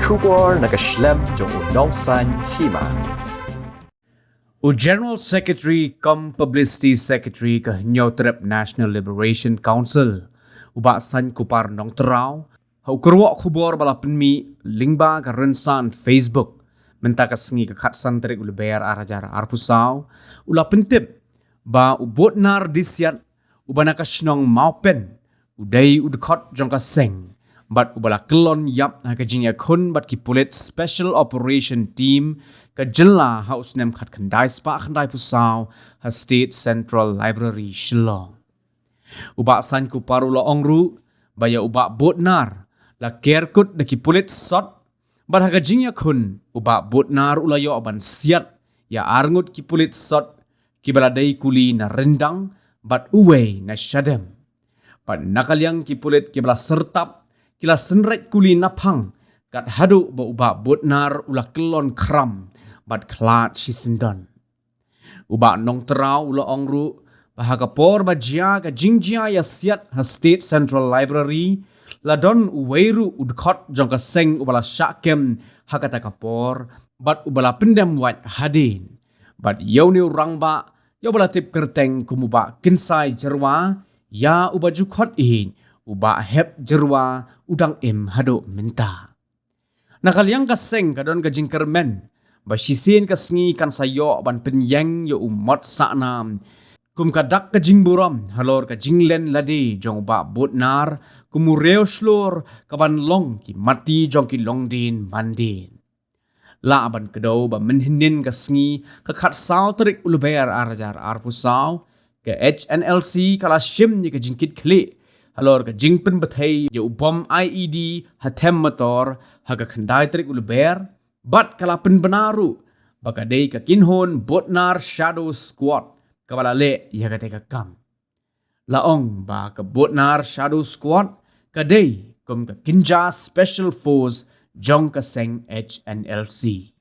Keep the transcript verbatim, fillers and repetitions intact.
Khubor na ka shlem jong u Nongsaiñ Hima. U General Secretary cum Publicity Secretary ka Hynñiewtrep National Liberation Council, u Bah Saiñ Kupar Nongtraw, ha u kyrwoh khubor ba la pynmih lyngba ka rynsan Facebook mynta ka sngi ka khatsan tarik u Lber ar hajar arphew saw, u la pyntip ba u Butnar Disiat, uba na ka shnong Mawpen, u dei u dkhot jong ka seng bad uba la kyllon ïap ha ka jingïakhun bad ki pulit Special Operation Team ka jylla ha u snem khatkhyndai spah khyndai phew saw ha State Central Library, Shillong. U Bah Saiñ Kupar u la ong ruh ba ïa u Bah Butnar la ker kut da ki pulit sot, bad ha ka jingïakhun u Bah Butnar u la ïoh ban siat ïa arngut ki pulit sot, kiba la dei kuli na ryndang bad uwei na shadem. Bad na ka liang ki pulit kiba la syrtap, ki la synreit kuli naphang, kat haduh ba u Bah Butnar u la kyllon khram bad khlad shisyndon. U Bah Nongtraw u la ong ruh ba ha ka por ba jia ka jingjia ïasiat ha State Central Library, la don uwei ruh u dkhot jong ka seng uba la shah kem ha kata ka por bad uba la pyndem wait hadien. Bad ïa une u rangbah, ïa uba la tip kyrteng kum u Bah Kynsai Jyrwa, ïa uba ju khot ïing u Bah Hep Jyrwa, u dang im haduh mynta. Na ka liang ka seng ka don ka jingkyrmen ba shisien ka sngi kan sa ïoh ban pynïeng ïa u Mot Sahnam kum ka dak ka jingburom halor ka jinglen lade jong u Bah Butnar kum u riewshlur, kaban long ki mati jong ki longdien mandien. Lah ban kdew ba mynhynnin ka sngi ka khatsaw tarik u Lber ar hajar arphew saw, ka H N L C ka la shim ïa ka jingkitkhlieh halor ka jingpynbthei ïa u bom I E D ha them motor ha ka khyndai tarik u Lber, bad ka la pynbna ruh ba ka dei ka kynhun Butnar Shadow Squad kaba la leh ïa kata ka kam. La ong ba ka Butnar Shadow Squad ka dei kum ka kynja Special Force jong ka seng H N L C.